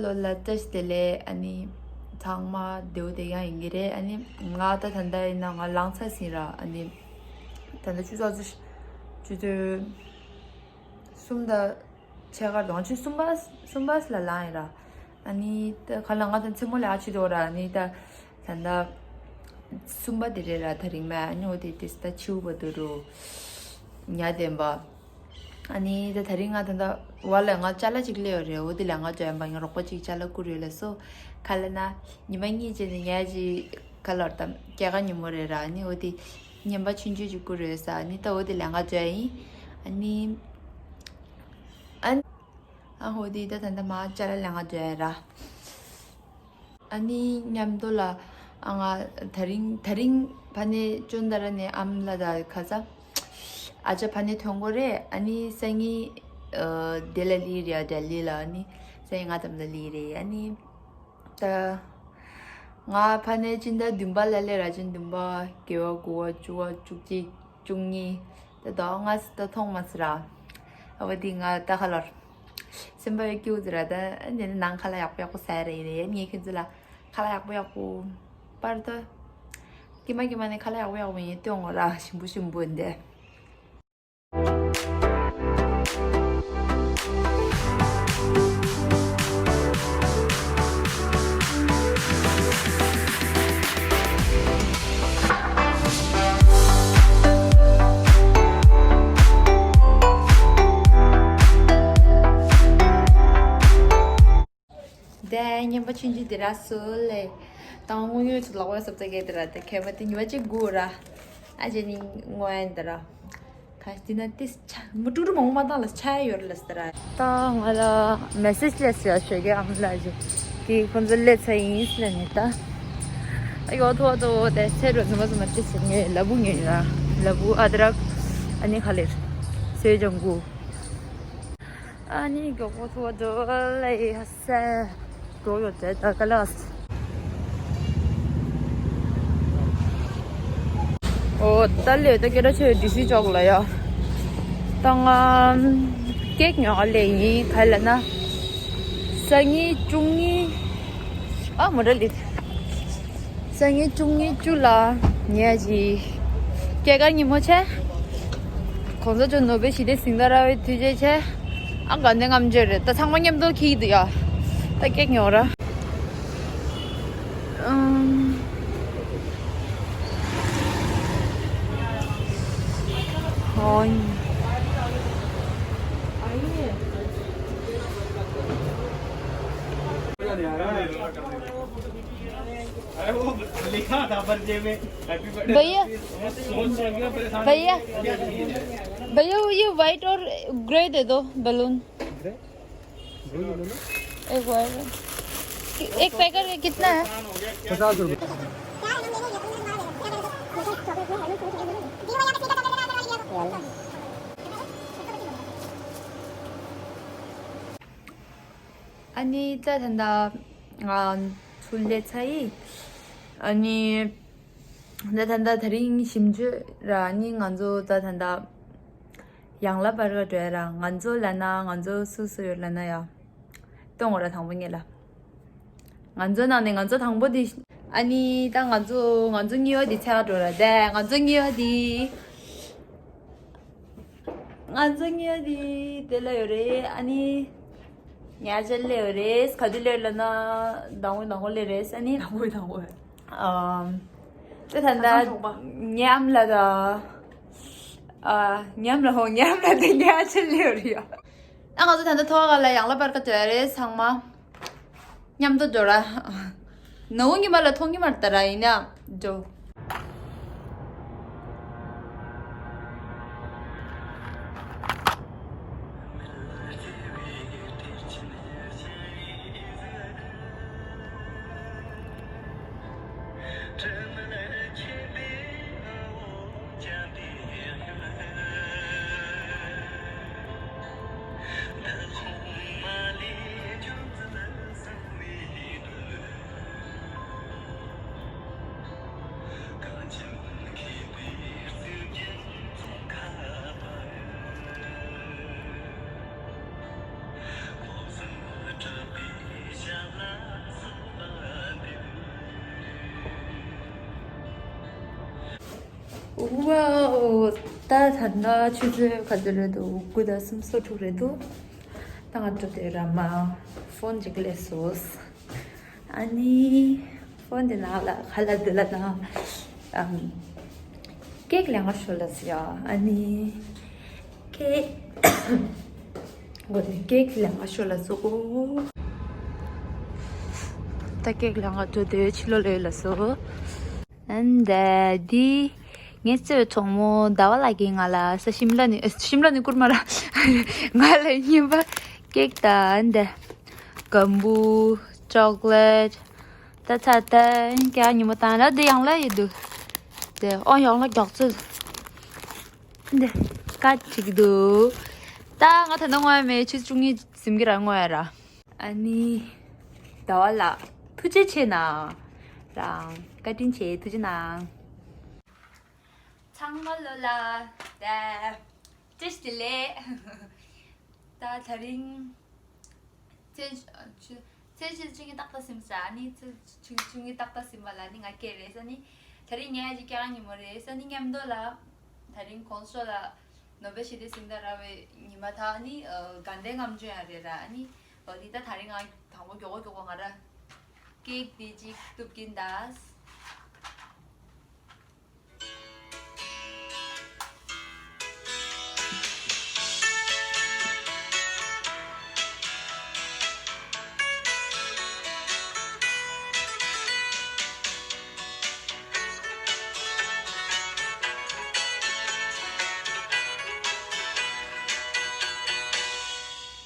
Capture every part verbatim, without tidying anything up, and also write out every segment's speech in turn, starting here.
ལོ་ལ་བཀྲ་ཤིས་བདེ་ལེགས། ཨ་ནི་ཚང་མ་བདེ་པོ་བདེ་ཡག་ཡིན་གྱི་རེད། ཨ་ནི་ང་ད་ད་ལྟ་ཡིན་ན་ང་ལངས་ཚར་ཟིན་ར། ཨ་ནི་ད་ལྟ་ཆུ་ཚོད་ཆུ་ཚོད་གསུམ་དང་ཕྱེད་ཀ་དང་ཆུ་གསུམ་པ་གསུམ་པ་ལ་ལངས་ཡིན་ར། ཨ་ནི་ད་ག་ལ་ང་ད་མཚན་མོ་ལ་ཨ་ཆུ་དོ་ར། ཨ་ནི་ད་ད་ལྟ་གསུམ་པ་དེ་རེད་ར། ད་རིང་མ་ཨ་ནི་འོ་དེ་དེ་ད་ཆིའུ་བ་དུ་རུ་ཉ་ལྡན་པ། ཨ་ནི་ད་ད་རིང་ང་ད་ལྟ་བ་ལ་ང་ཅ་ལག་ཅིག་སླེབས་ཡོད་རེད། འོ་དེ་ལ་ང་འཇོན་པ་ཡང་རོགས་པ་ཅིག་ཅ་ལག་བསྐུར་ཡོད་ལ་སོ། ག་ལ་ན་ཉི་མ་གཉིས་རྗེས་ནས་ཉ་ཅིག་ག་ལོར་དམ་སྐྱེ་ཀ་ཉིན་མོ་རེད་ར། ཨ་ནི་འོ་དེ་ཉན་པ་ཆུང་ཆུང་ཅིག་བསྐུར་ཡོད་ས། ཨ་ནི་ད་འོ་དེ་ལ་ང་འཇོན་ཡིན། ཨ་ནི་ཨ་ཨ་འོ་དེ་ད་ད་ལྟ་མ་ཅ་ལག་ལ་ང་འཇོན་ཡིན་ར། ཨ་ནི་མཉམ་དུ་ལ་ཨ་ང་ད་རིང་ད་རིང་ཕ་ནས་ཅོན་ཏ་ར་ནས་ཨམ་ལ་ད་ཁ་ས་ཨ་ཅག་ཕ་ནས་ཐོན་གོ་རེད། ཨ་ནི་སང་ཉིན་ཨ་དེ་ལ་ལི་རེད། ཨ་ལྡི་ལི་ལ། ཨ་ནི་སང་ཉིན་ང་དམ་ལ་ལི་རེད། ཨ་ནི་ད་ང་ཕ་ནས་སྤྱི་ཟླ་བདུན་པ་ལ་སླེབས་ར། སྤྱི་ཟླ་བདུན་པ་བརྒྱད་པ་དགུ་པ་བཅུ་པ་བཅུ་གཅིག་བཅུ་གཉིས། ད་ལྟ་ང་ད་ལྟ་མཐོང་མ་སོང་ར། ཨ་བ་དེ་ང་ད་ཁ་ལོར་སེམས་པ་ཡོད་སྐྱིད་པོ་ཟེར་ར། ད་འདི་ནི་ནང་ཁ་ལག་ཡག་པོ་ཡག་པོ་ཟ་ཡ་རེད་རེད། ངས་ཁྱེད་ཚོ་ལ་ཁ་ལག་ཡག་པོ་ཡག་པོ་པར་ད་ཀྱེ་མ་ཀྱེ་མ་ནས་ཁ་ལག་ཡག་པོ་ཡག་པོ་ཡིན་སྟོན་ངོ་ར། ཞིམ་པོ་ཞིམ་པོ་འདི། དེ་ཉན་པ་ཆུང་ཆུང་དེ་ར་སུ་ལེ། དང་དངོས་ཡོད་ཚུ་ལག་པ་སབ་ཙ་གེ་དེ་ར་དེ་ཁེ་བ་དེ་ཉི་མ་གཅིག་དགུ་ར། ཨ་ཅེ་ནི་དངོས་ཡན་དེ་ར། ཁ་ཅི་ན་ཏིས་ཆ་མུ་ཀྲུག་ཀྲུག་མང་མ་བཏང་ལ་ཆ་ཡོར་ལ་སྟ་ར། ད་ང་ལ་མེ་སེཇ་ལས་ཡ་ཞོད་གེ་ཨམ་ལ་ཅི་དེ་ཁོང་ཚོ་ལས་ཚ་ཡིན་ལ་ནི་ད། ཨ་ཡོ་ཐོ་ཐོ་དེ་ཚེ་རོ་ཛུ་མ་ཛུ་མ་ཏིས་ངེ་ལ་བུ་ངེ་ར་ལ་བུ་ཨ་དྲག་ཨ་ནི་ཁ་ལེར་སེ་ཇང་གུ། ཨ་ནི་མགྱོགས་པོ་ཐུག་འགྲོ་ལེ་ཧ་སེ། འགྲོ་ཡོད་དེ་ད་ག་ལ། ཨོ་ད་ལེ་ད་སྐད་གྲགས་ཆེ་བའི་ཌི་སི་ཅོག་ལ་ཡ། ད་ང་ཀེག་ཉོ་ག་ལེ་ཡིན་ག་ལ་ན། སང་ཉིན་བཅུ་གཉིས། ཨ་མོ་ར་ལི། སང་ཉིན་བཅུ་གཉིས་བཅུ་ལ་ཉལ་གྱི། སྐྱེས་སྐར་ཉིན་མོ་ཆེ། གོང་ས་མཆོག་ནོ་བེལ་ཞི་བདེའི་གཟེངས་རྟགས་རག་པའི་དུས་ཆེན་ཆེ། ཨ་དགའ་ལྡན་ལྔ་མཆོད་རེད། ད་ཚང་མ་མཉམ་དུ་འཁྱེར་གྱི་འདུག་ཡ། ད་ཀེག་ཉོ་ར། ཨམ། ཧོན། अरे वो लिखा था पर्चे में, हैप्पी बर्थडे। भैया, भैया, भैया, ये व्हाइट और ग्रे दे दो, बलून। एक व्हाइट, एक पैकेट का कितना है? पचास रुपये। ཨ་ནི་ད་ད་ལྟ་ང་ཚུར་སླེབས་ཚར་ཡིན། ཨ་ནི་ད་ད་ལྟ་དེ་རིང་ཞིམ་ཆུ་ར། ཨ་ནི་ང་ཚོ་ད་ད་ལྟ་ཡང་ལ་བར་ག་འགྲོ་ཡ་ར། ང་ཚོ་ལ་ན་ང་ཚོ་སུ་སུ་ཡོད་ལ་ན་ཡ། གཏོང་བ་ར་དང་པོ་ངེད་ལ། ང་ཚོ་ནང་ནས་ང་ཚོ་དང་པོ་དེ། ཨ་ནི་ད་ང་ཚོ་ང་ཚོ་གཉིས་པ་དེ་ཚེ་ག་འགྲོ་ར། དེ་ང་ཚོ་གཉིས་པ་དེ། ང་ཚོ་གཉིས་པ་དེ་དེ་ལ་ཡོད་རེད། ཨ་ནི་ཉལ་ཆ་ལ་ཡོད་རེད། ག་དུས་ལ་ཡོད་ལ་ན་དང་པོ་དང་པོ་ལ་རེད། ཨ་ནི་དང་པོ་དང་པོ། ཨམ། དེ་ད་ད་ཉམས་ལ་ད། ཨ་ཉམས་ལ་ཧོ་ཉམས་ལ་དེ་ཉལ་ཆ་ལ་ཡོད་རེད་ཡ། ཨ་ང་ཚོ་ད་ལྟ་ཐོག་ཁ་ལ་ཡང་ལ་བར་ག་འགྲོ་ཡ་རེད་ཚང་མ། མཉམ་དུ་འགྲོ་ར། ནོ་ཉི་མ་ལ་ཐོག་ཉི་མར་ད་ར་ཡིན་ན་འགྲོ། ཝའོ། ད་ད་ལྟ་ཆུ་ཚོད་ག་ཚོད་རེད་འདུག་དགུ་དང་སུམ་ཅུ་སོ་དྲུག་རེད་འདུག་ད་ང་ཚོ་དེ་ར་མ་ཕོན་ཅིག་ལས་སོང་། ཨ་ནི་ཕོན་དེ་ནང་ལ་ག་ལ་འདི་ལ་ན་ཨམ། ཀེག་ལེན་ག་ཤོག་ལབ་སོང་ཡ། ཨ་ནི་ཀེག་འོ་དེ་ཀེག་ལེན་ག་ཤོག་ལབ་སོང་། ད་ཀེག་ལེན་ག་འགྲོ་དེ་ཕྱི་ལོགས་ལ་ཡོད་ལབ་སོང་། ཨན་ད་འདི་ངའི་གཙོས་གྲོགས་མོ་ཟླ་བ་ལགས་ཀྱིས་ང་ལ་ས་ཤིམ་ལ་ནི་ཨ་ཤིམ་ལ་ནི་སྐུར་མ་ར་ང་ལ་རྔན་པ་ཀེག་དང་ཨན་ད་སྒམ་བུ་ཅོག་ལེཊ་ད་ཚ་ད་ཀྱ་ཉི་མ་དང་ལ་འདི་ཡང་ལ་ཡི་འདུག་དེ་ཨོ་ཡང་ལ་མགྱོགས་ཚོད་འདི་ཀ་ཅིག་འདུག་ད་ང་ད་ནང་ངོ་ཡ་མེད་ཆུ་ཚོད་བཅུ་གཉིས་ཟིན་གི་ར་ངོ་ཡ་ར། ཨ་ནི་ཟླ་བ་ལགས་ཐུགས་རྗེ་ཆེ་གནང་། རང་བཀའ་དྲིན་ཆེ། ཐུགས་རྗེ་གནང་། ཚང་མ་ལོ་ལ་ད་བཀྲ་ཤིས་བདེ་ལེགས། ད་ད་རིང་ཚེས་ཆུ་ཚེས་ཆུ་ཚོད་བཅུ་གཉིས་ཏག་ཏག་ཟིན་ས། ཨ་ནི་ཚེས་ཆུ་ཆུ་ཚོད་བཅུ་གཉིས་ཏག་ཏག་ཟིན་པ་ལ་ནི་ང་སྐད་རེད་ས་ནི། ད་རིང་ངའི་ཨ་ཅེ་སྐྱེ་དགའ་ཉིན་མོ་རེད་ས་ནི། མཉམ་དུ་ལ་ད་རིང་གོང་ས་མཆོག་ལ་ནོ་བེལ་ཞི་བདེ་གཟེངས་རྟགས་རག་པའི་ཉི་མ་དང་ནི་དགའ་ལྡན་ལྔ་བཅུ་ཡང་རེད་ར། ཨ་ནི་འོ་དེ་ད་ད་རིང་ང་དང་པོ་མགྱོགས་པོ་མགྱོགས་པོ་ང་ར་ཀེག་དེ་ཅིག་གཏུབ་ཀྱིན་གདའ།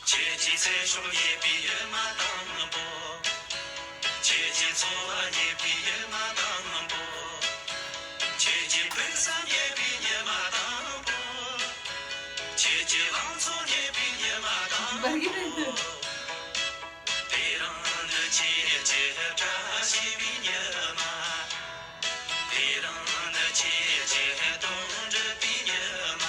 ཁྱེད་ཀྱི་ཚེ་སྲོག་རྙེད་པའི་ཉི་མ་དང་པོ། ཁྱེད་ཀྱི་འཚོ་བ་རྙེད་པའི་ཉི་མ་དང་པོ། ཁྱེད་ཀྱི་ཕུགས་བསམ་རྙེད་པའི་ཉི་མ་དང་པོ། ཁྱེད་ཀྱི་ལང་ཚོ་རྙེད་པའི་ཉི་མ་དང་པོ། དེ་རིང་ནི་ཁྱེད་ཀྱི་བཀྲ་ཤིས་པའི་ཉི་མ། དེ་རིང་ནི་ཁྱེད་ཀྱི་དོན་འགྲུབ་པའི་ཉི་མ།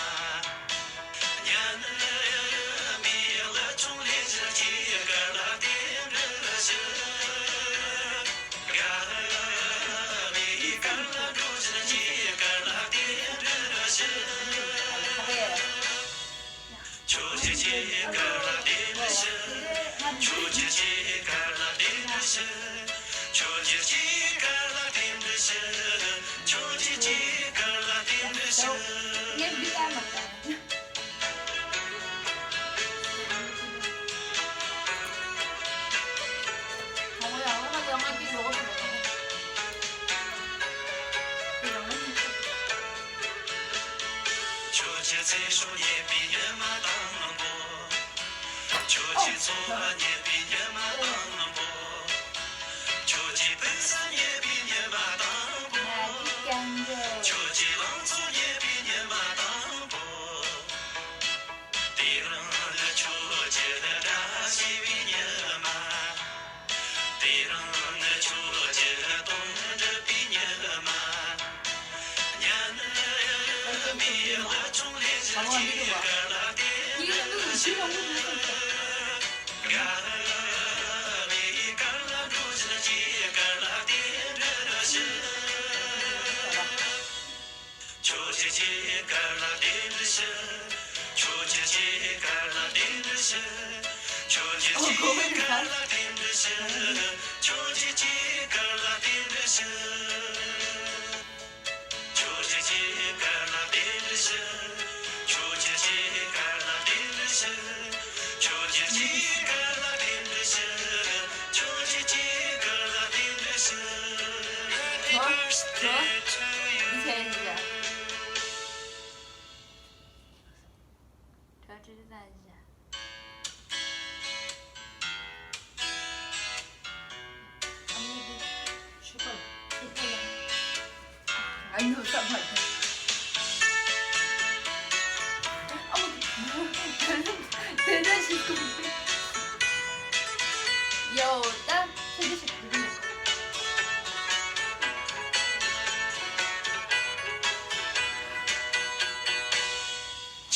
ཁྱོད་ཀྱི་ཚེ་སྲོག་རྙེད་པའི་ཉི་མ་དང་པོ། ཁྱོད་ཀྱི་འཚོ་བ་རྙེད་པའི་ཉི་མ་དང་པོ། ཁྱོད་ཀྱི་ཕུགས་བསམ་རྙེད་པའི་ཉི་མ་དང་པོ། ཁྱོད་ཀྱི་ལང་ཚོ་རྙེད་པའི་ཉི་མ་དང་པོ། དེ་རིང་ནི་ཁྱོད་ཀྱི་བཀྲ་ཤིས་པའི་ཉི་མ། དེ་རིང་ནི་ཁྱོད་ཀྱི་དོན་འགྲུབ་པའི་ཉི་མ།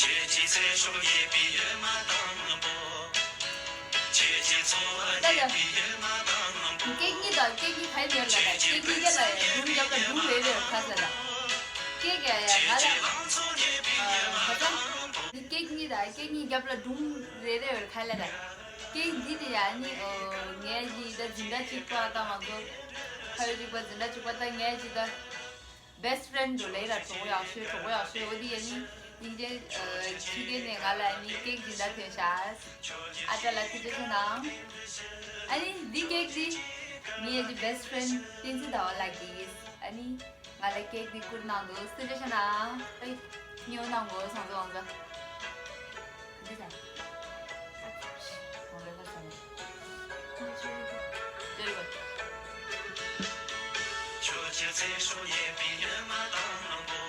ཁྱེད་ཀྱི་ཚེ་སྲོག་རྙེད་པའི་ཉི་མ་དང་པོ། ཁྱེད་ཀྱི་འཚོ་བ་རྙེད་པའི་ཉི་མ་དང་པོ། ཀེག་གཉིས་དང་ཀེག་གཉིས་ག་རེ་ལབ་ན། ཀེག་གཉིས་ཀ་ལ་ཡང་སྒྲུང་རྒྱབ་ན་སྒྲུང་རེ་རེ་ཁ་ཟེར་ལ། ཀེག་ ཡ་ཡ་ང་ལ། ཨ། ཁ་སང་། འདི་ཀེག་གཉིས་དང་ཀེག་གཉིས་རྒྱབ་ལ་སྒྲུང་རེ་རེ་ཡོད་ཁ་ལ་ད། ཀེག་འདི་དེ་ཡ་ནི་ཨོ་ངའི་ཡི་ད་འཛིན་གྲྭ་གཅིག་པ་དང་ང་ཚོ་ཕ་ཡུལ་གཅིག་པ་འཛིན་གྲྭ་གཅིག་པ་དང་ངའི་ཡི་ད་best friend འདུག་ལེ་ར་གྲོགས་ཡག་ཤོས་གྲོགས་ཡག་ཤོས་འོ་དེ་ཡ་ནི་སྙིང་རྗེ་ཨ་ཕྱི་རྒྱལ་ནས་ང་ལ་ནི་ཀེག་འཛིན་གྲྭ་ཐོན་ཤག་ཨ་ཅག་ལ་ཐུགས་རྗེ་ཆེ་གནང་། ཨ་ནི་འདི་ཀེག་འདི་ངའི་ཡི་best friend བསྟན་འཛིན་ཟླ་བ་ལགས་ཀྱིས་ཨ་ནི། ང་ལ་ཀེག་འདི་བསྐུར་གནང་འདུག་ཐུགས་རྗེ་ཆེ་གནང་། ཨེ། སྨྱོ་གནང་གོ་སང་ཙོ་ཨང་ཙོ། འདི་ད། ཨང་ཙོ་ལ་ས་ནས། ཅེར་བ། ཁྱོད་ཀྱི་ཚེ་སྲོག་རྙེད་པའི་ཉི་མ་དང་པོ།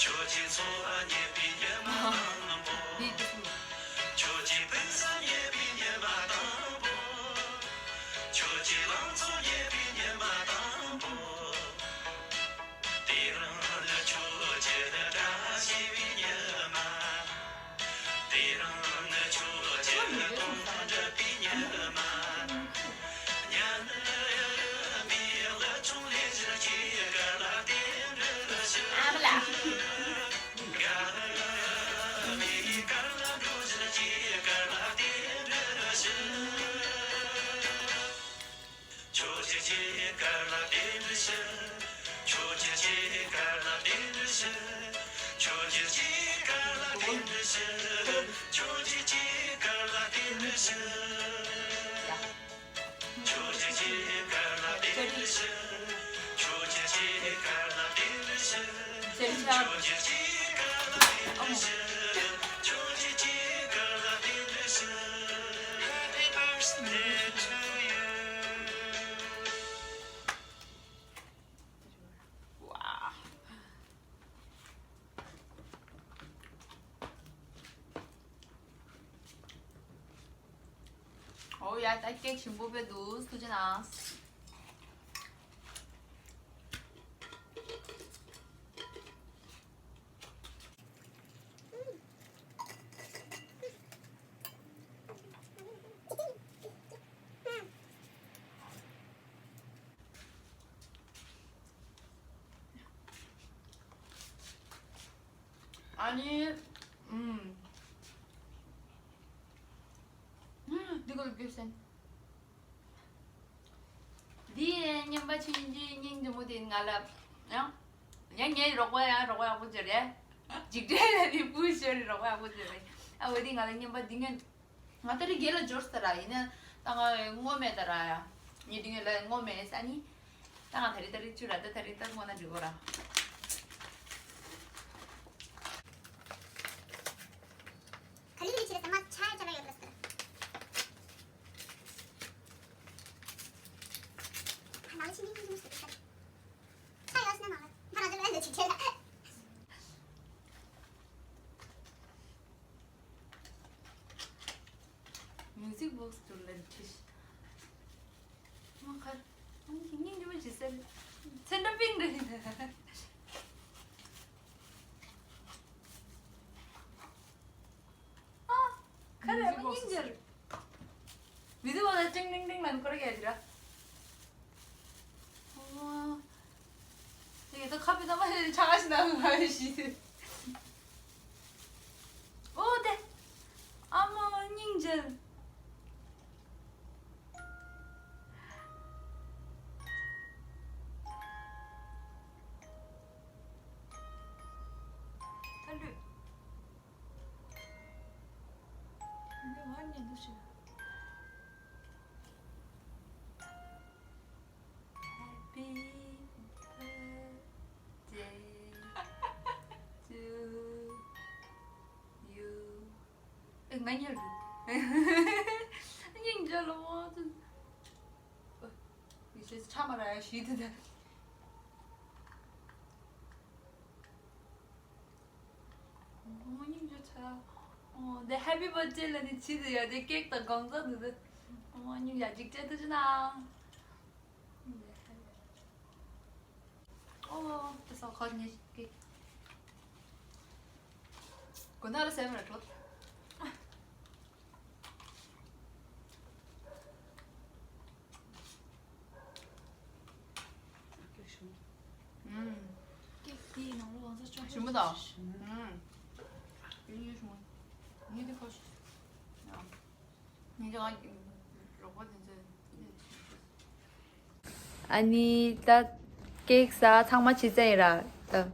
ཁྱོད་ཀྱི་འཚོ་བ་རྙེད་པའི་ཉི་མ་དང་པོ། འདི་འདི་སུ། ཁྱོད་ཀྱི་ཕུན་སུམ་རྙེད་པའི་ཉི་མ་དང་པོ། ཁྱོད་ཀྱི་ལང་ཚོ་རྙེད་པའི་ཉི་མ་དང་པོ། དེ་རིང་ནི་ཁྱོད་ཀྱི་བཀྲ་ཤིས་པའི་ཉི་མ། དེ་རིང་ནི་ཁྱོད་ཀྱི་དོན་འགྲུབ་པའི་ཉི་མ། ཉ་ནི་རུ་མི་ལ་ཆུང་ལས་ཞིག་གི་ག་ལ་དེ་འདྲ་ཞིག་ཨ་མ་ལགས། ཨོ་ཡ་ད་ཀེག་ཞིམ་པོ་དཔེ་འདུག་ཐུགས་རྗེ་གནང་། ཨ་ནི། ཨུམ། འདི་གོ་ལ་བུད་སོང་། འདི་རྔན་པ་ཆུང་ཆུང་སྙིང་རྗེ་མོ་དེ་ང་ལ་ཡང་། ཡང་ངའི་རོགས་པ་ཡང་རོགས་པ་ཡག་པོ་བྱོས་རེད། འཇིགས་བྲལ་ལ་ནི་སྤུ་ཤོར་རོགས་པ་ཡག་པོ་བྱོས་རེད། ཨ་འོ་དེ་ང་ལ་རྔན་པ་འདི་ངས། ང་ད་རེས་རྒྱལ་ལ་འབྱོར་ས་ར་ཡིན་ན་ད་ང་སྔོ་མེད་ད་ར་ཡ། ངས་འདི་ངས་ལ་སྔོ་མེད་ས་ནི། ད་ང་ད་རེས་ད་རེས་བཅུ་ར་ད་ད་རེས་ད་སྔོ་ན་འགྲིག་གོ་ར། ག་ལེ་ག་ལེ་བྱེད་ལ་ཟ་མ་ཆ་ཡ་ཆ་ལ་ཡོད་ལ་ཟེར། ཁ་ནང་ལ་ཕྱིན་ནས་ཉིན་ཉིན་ཟེར་ས། ཆ་ཡོད་ཟེར་ན་མང་ལ་ཁ་ནང་ལ་ལ་ཅིག་བྱེད་ལ། Music box དུ་ལེན་ཁྲིད། མ་ཁར། སྙིང་རྗེ་མོ་ཇི་སེ། ཚེ་འདྲ་པིང་རེད། ཨ། ཁ་རེ་མ་སྙིང་རྗེ། Music box ལ་ཏིང་ཏིང་ཏིང་ལན་ཁོ་ར་ག་ཡ་ཇི་ར། ཨོ། དེ་ད་ཁ་པི་ད་མ་ཆ་ག་ཞིག་ན་ང་ཞི། ཨོ་དེ། ཨ་མ་སྙིང་རྗེ། ད་ལུས། འདི་ང་ཉན་འདུག་ཞུ། Happy birthday to you. ཨེ་ང་ཉལ་འདུག་སྙིང་རྗེ་ལོ་མོ་ཙི། ཨོ། ཡི་ཤེས་ཆ་མ་ར་ཡ་ཞིག་དེ་དེ། ཨོ་སྙིང་རྗེ་ཆ། ཨོ་དེ་Happy birthday ལ་ནི་ཚིག་དེ་ཡ་དེ་ཀེག་དང་གང་ཟག་དེ་དེ། ཨོ་སྙིང་རྗེ་འཇིགས་བྱེད་དུ་ཅི་ན། ཨོ་དེ་ས་ཁ་ཉེ་ཀེག་དགོན་ནག་ལ་སེམས་ར་འཕྲོད། ཨུམ། ཀེག་དེ་ང་ ཞིམ་པོ་དང་། ཨུམ། ཡིན་ཡོད་བྱུང་། ངས་འདི་ཁོ་ཤི། ཡང་། ངས་ཀྱང་རོགས་པ་དེ་ཚོ། ཨ་ནི་ད་ཀེག་ཟ་ཚང་མ་བྱེད་ཚར་ཡིན་ར་ད།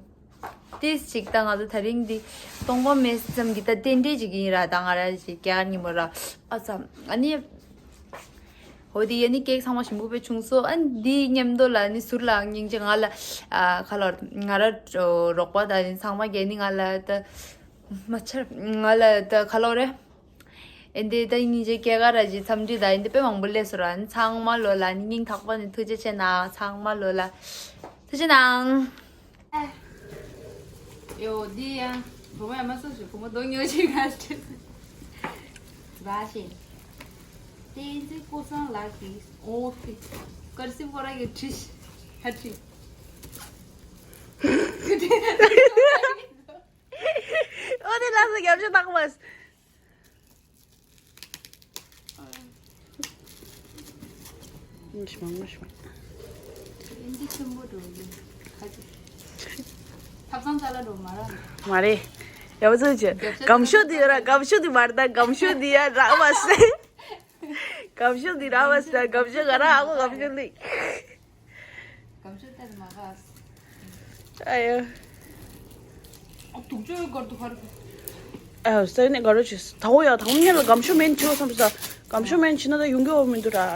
ཏིས་ཅིག་ད་ང་ཚོ་དེ་རིང་འདི་གཏོང་དགོས་མེད་ཙམ་གྱི་ད་རྟེན་འབྲེལ་ཅིག་ཡིན་ར། ད་ང་ར་ཞིག་རྒྱ་གར་ཉིན་མོ་ར། ཨ་ཙམ་ཨ་ནི། འོ་དེ་ཡ་ནི་ཀེག་ཚང་མ་ཞིམ་པོ་དཔེ་བྱུང་སོང་། ཨ་ནི་འདི་མཉམ་དུ་ལ་ནི་ཟུར་ལ་སྙིང་རྗེ་ང་ལ་ཨ་ཁ་ལོར་ང་ར་རོགས་པ་ད་ནི་ཚང་མ་གས་ནི་ང་ལ་ད་མ་ཆར་ང་ལ་ད་ཁ་ལོར་རེད། ཨེ་འདི་ད་སྙིང་རྗེ་སྐྱེ་ག་ར་ཅིག་འཚམས་འདྲི་ད་ཨེ་འདི་དཔེ་མང་པོ་སླེབས་སོང་ར། ཨ་ནི་ཚང་མ་ལོ་ལ་ནི་སྙིང་ཐག་པ་ནས་ཐུགས་རྗེ་ཆེ་གནང་། ཚང་མ་ལོ་ལ་ཐུགས་རྗེ་གནང་། ཡོ་འདི་ཡ་བུ་མོ་ཡ་མ་སོ་ཞིག་བུ་མོ་གདོང་ཉོ་ཞིག་ག་སྤྲད། ར་ཤེ། བསྟན་འཛིན་ཀུན་བཟང་ལགས་ཀྱིས་ཨོ་ཁི། དཀར་སེམས་ཁོ་རང་གིས་བྲིས་ཤིག་ཧ་བྲིས། ཨོ་དེ་ལ་སོ་རྒྱབ་ཆ་བཏགས་མ། ཐབ་ཚང་ཙ་ལ་འགྲོ་མ་ར། མ་རེད། ཡ་བ་ཚོ་ཆེ། སྒམ་ཤོག་འདི་ཡོད་ར། སྒམ་ཤོག་འདི་མ་རེད་ད། སྒམ་ཤོག་འདི་ཡ་རག་མ་སེ། སྒམ་ཤོག་འདི་རག་མ་སེ། སྒམ་ཤོག་ག་ར་ཨ་ཁོ་སྒམ་ཤོག་ལི། སྒམ་ཤོག་ལྟར་མ་ག་ཨ་ཡ། ཨ་དུག་ཅོའི་སྒར་དུ་ཧར་གི། ཨ་སེ་ནས་ག་རོ་ཆུ་ད་འོ་ཡ། ད་འོ་ཉལ་ལ་སྒམ་ཤོག་མེད་ཆུ་བསམ་ས། སྒམ་ཤོག་མེད་ཕྱིན་ན་ད་ཡོང་གི་འོ་མི་འདུག་ར།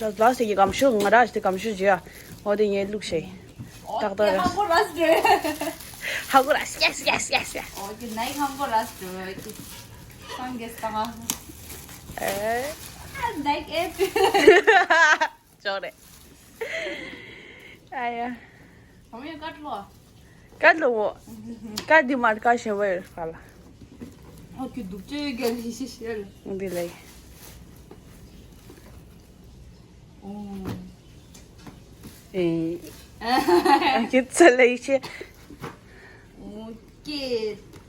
ཨ་ལ་སེ་གི་སྒམ་ཤོག་ང་ར་ཞིག་སྒམ་ཤོག་བརྗེ་ཡ། འོ་དེ་ངས་བླུགས་ཤེས། ཏག་ཏག་ར། ཧ་གོ་ར་སི་ཧ་གོ་ར་སི་ཡེ་སི་ཡེ་སི་ཡེ་སི། འོ་དེ་ནའི་ཧ་གོ་ར་སི་ཀང་གེ་སི་ཏང་ཨ། ཨེ། ཨ་ནའི་ཨེ་པི། ཅོག་རེད། ཨ་ཡ། ཁམ་ཡ་ཀར་ལོ། ཀར་ལོ། ཀར་འདི་མར་ཀར་ཞེ་བོ་ཡོད་ཁ་ལ། ཨོ་ཁྱོད་སྡུག་ཅག་ག་ལི་ཤི་ཤི་ལ། འདི་ལས། ཨོ། ཨེ། ཨ་ཁྱོད་ཚ་ལ་ཡི་ཤི། ཨོ་ཀེ།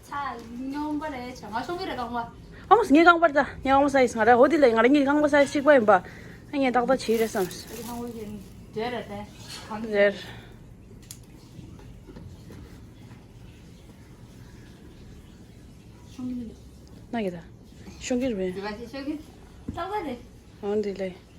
ཚ་སྙོམས་པ་རེད་ཆ་ང་ཤོང་གི་རེད་རྐང་པ། ཨ་མོ་ངའི་རྐང་པར་ད། ངའི་རྐང་པ་སའི་ང་ར་འོ་དེ་ལས་ང་ར་ངའི་རྐང་པ་སའི་གཅིག་པ་ཡིན་པ། ཨ་ངས་ཏག་ཏག་བྱེད་རེད་བསམས། ཨ་ཁང་པ་ཞིག་རེད་རེད་དེ། གང་རེད། ཤོང་གི་མི་འདུག་ན་གི་ད། ཤོང་གི་རེད། འདི་བ་ཞིག་ཤོང་གི། ཏག་ཏག་རེད། འོ་དེ་ལས།